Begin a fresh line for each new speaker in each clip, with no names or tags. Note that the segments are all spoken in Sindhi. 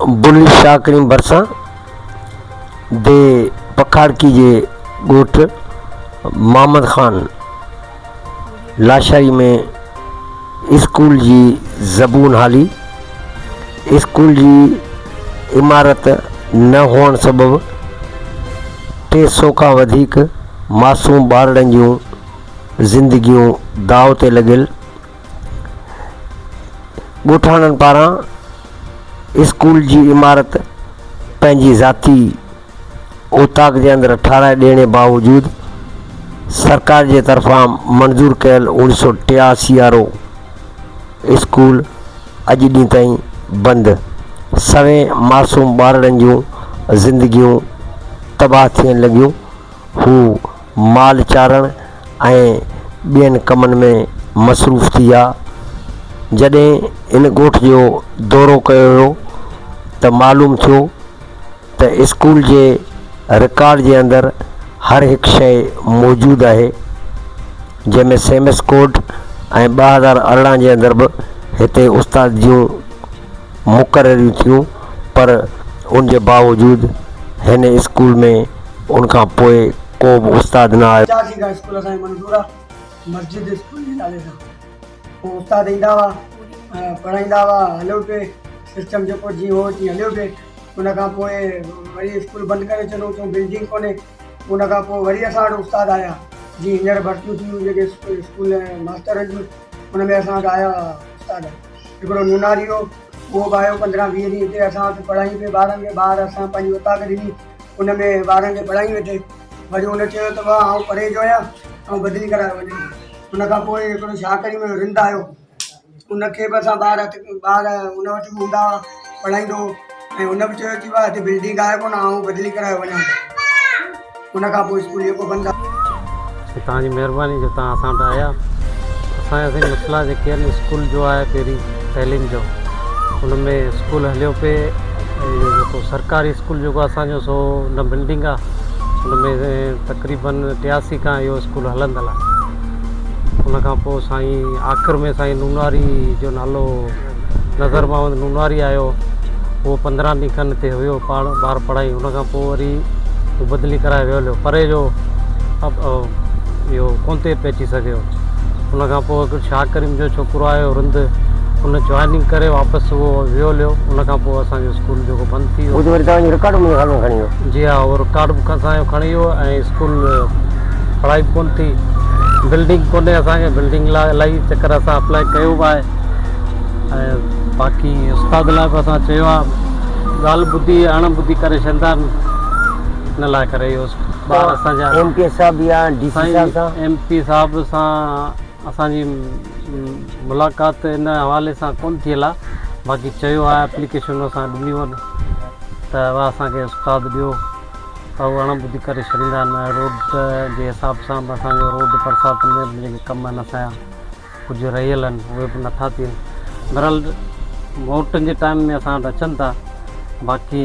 بلي شاهه ڪريم ڀرسان the پکاڙڪي جي ڳوٺ محمد خان لاشاري ۾ اسڪول جي زبون حالي اسڪول جي عمارت نه هئڻ سبب 300 کان وڌيڪ معصوم ٻارڙن جون زندگيون داء تي لڳل ڳوٺاڻن پاران اسڪول جي عمارت پنهنجي ذاتي اوطاق جي اندر ٺاهرائي ڏيڻ باوجود سرڪار جي طرفان منظور ڪيل 1983 وارو اسڪول اڄ ڏينهن تائين بند، سوين معصوم ٻارڙن جون زندگيون تباهه ٿيڻ لڳيون، هو مال چارڻ ۽ ٻين ڪمن ۾ مصروف ٿي ويا. جڏهن ان ڳوٺ جو دورو ڪيو ويو ته معلوم ٿيو ته اسڪول جي رڪارڊ جي اندر هر هڪ شيء موجود آهي جنهن ۾ سيمس ڪوڊ ۽ 2018 جي اندر به هتي استاد جون مقرريون ٿيون پر ان جي باوجود هن اسڪول ۾ ان کان پوء ڪو به استاد نه آيو.
85 کان اسڪول اسان جي منظور آ مسجد اسڪول جي نالي سان پوء استاد ايندا هئا پڙهائيندا هئا هليو پئي سسٽم جيڪو جيئن هو تيئن هليو پئي ان کان پوء وري اسڪول بند ڪري ڇڏيو چون بلڊنگ ڪونهي ان کان پوء وري اسان وٽ استاد آيا جيئن هينئر ڀرتيون ٿيون جيڪي اسڪول ماسترن جون ان ۾ اسان وٽ آيا استاد هڪڙو نوناري هو اهو به آيو 15 20 ڏينهن هتي اسان وٽ پڙهائين پئي ٻارن کي ٻار اسان پنهنجي اوطاق ڏني ان ۾ ٻارن کي پڙهائين ويٺي وري هن چيو ته واهه آئون پري جو آهيان آئون بدلي ڪرائي وڃان ان کان پوء هڪڙو شاهه ڪريم جو رند آيو ان کي به اسان ٻار هٿ ٻار ان وٽ به هوندا هئا پڙهائيندو هو ۽ هن به چيو چي واهه هتي بلڊنگ آهي ڪونه آئون بدلي ڪرائي وڃان ان کان پوء اسڪول جيڪو بند آهي.
سائين توهان جي مهرباني جو توهان اسان وٽ آيا. اسان جا سائين مسئلا جيڪي آهن اسڪول جو آهي پهرين تعليم جو ان ۾ اسڪول هليو پئي ۽ اهو جيڪو سرڪاري اسڪول جيڪو اسان جو سو نه بلڊنگ آهي ان ۾ تقريبن 83 کان اهو اسڪول هلندل آهي ان کان پوء سائين آخر ۾ سائين نوناري جو نالو نظر محمد نوناري آيو اهو 15 ڏينهن کن هتي هيو پاڻ ٻار پڙهائي ان کان پوء وري هو بدلي ڪرائي ويو هليو پري جو اهو ڪونتي پهچي سگهيو ان کان پوء هڪ شاهه ڪريم جو ڇوڪرو آيو رند ان جوائننگ ڪري واپس اهو ويو هليو ان کان پوء اسان جو اسڪول جيڪو بند ٿي ويو.
هو ته وري توهان جو رڪارڊ به منهنجي خيال ۾ کڻي ويو.
جي ها اهو رڪارڊ به اسان جو کڻي ويو ۽ اسڪول پڙهائي به ڪونه ٿي بلڊنگ ڪونهي اسان کي بلڊنگ لاء الاهي چڪر اسان اپلائي ڪيو به آهي ۽ باقي استاد لاء به اسان چيو آهي ڳالهه ٻڌي اڻ ٻڌي ڪري ڇڏندا آهن ان لاء ڪري اهو ٻار اسان جا
ايم پي صاحب يا ڊي سي صاحب سان
ايم پي صاحب سان اسان جي ملاقات ان حوالي سان ڪونه ٿيل آهي باقي چيو آهي اپليڪيشن اسان ڏنيون آهن ته اوهان اسان کي استاد ڏيو ته هو اڻ ٻڌي ڪري ڇڏيندا آهن ۽ روڊ جي حساب سان به اسان جو روڊ برساتن ۾ به جيڪي ڪم آهن اسان جا ڪجهه رهيل آهن اهي به نٿا ٿين بهرحال ووٽن جي ٽائيم ۾ اسان وٽ اچن ٿا باقي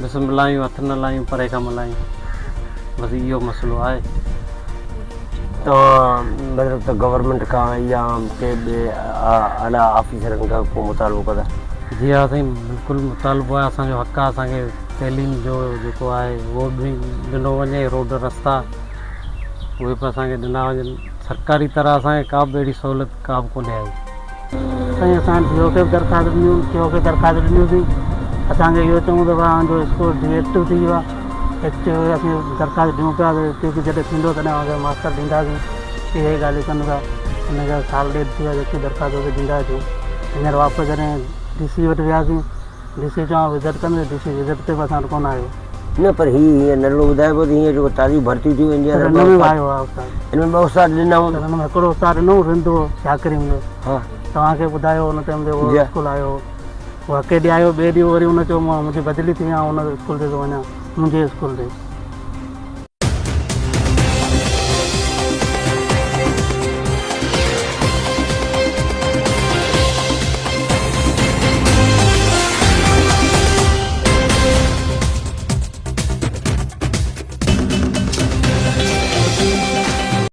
بس ملايون هٿ نه لايون پري کان ملايون بس اهو مسئلو آهي.
توهان مطلب ته گورنمينٽ کان يا ڪنهن ٻئي اعليٰ آفيسرن کان ڪو مطالبو ڪندا؟
جي ها سائين بلڪل مطالبو آهي اسان جو حق آهي اسان کي تعليم جو جيڪو آهي اهو به ڏنو وڃي روڊ رستا اهي به اسان کي ڏنا وڃن سرڪاري طرح اسان کي ڪا به اهڙي سهولت ڪا به ڪونهي آئي.
سائين اسان ڊي او کي به درخواست ڏنيون سي او کي درخواست ڏنيونسين اسان کي اهو چئون ته اوهان جو اسڪول ڊي ايڪٽو ٿي ويو آهي ايڪٽو اسين درخواست ڏيون پيا ته ايڪٽو جڏهن ٿيندو تڏهن اوهان کي ماستر ڏينداسين اهي ڳالهيون ڪن ٿا ان کي سال ڏيڍ ٿي ويو جيڪي درخواست ڏيندا اچون هينئر واپس جڏهن ڊي سي وٽ وياسين ڊي سي چوان وزٽ ڪندس ڊي سي وزٽ تي به اسان وٽ ڪونه آيو.
نه پر هي هيئن ننڍڙو ٻڌائبو ته هيئن جيڪو تازيون ڀرتيون ٿيون ان جي اندر
ان ۾ به آيو آهي استاد.
ان ۾ ٻه استاد ڏنا هئا.
ان ۾ هڪڙو استاد ڏنو رند هو شاڪرين جو.
ها.
توهان کي ٻڌايو ان ٽائيم تي اهو اسڪول آيو هو. هو هڪ ڏينهن آيو ٻئي ڏينهن وري ان چيو مان منهنجي بدلي ٿي آئون ان اسڪول تي ٿو وڃان منهنجي اسڪول تي.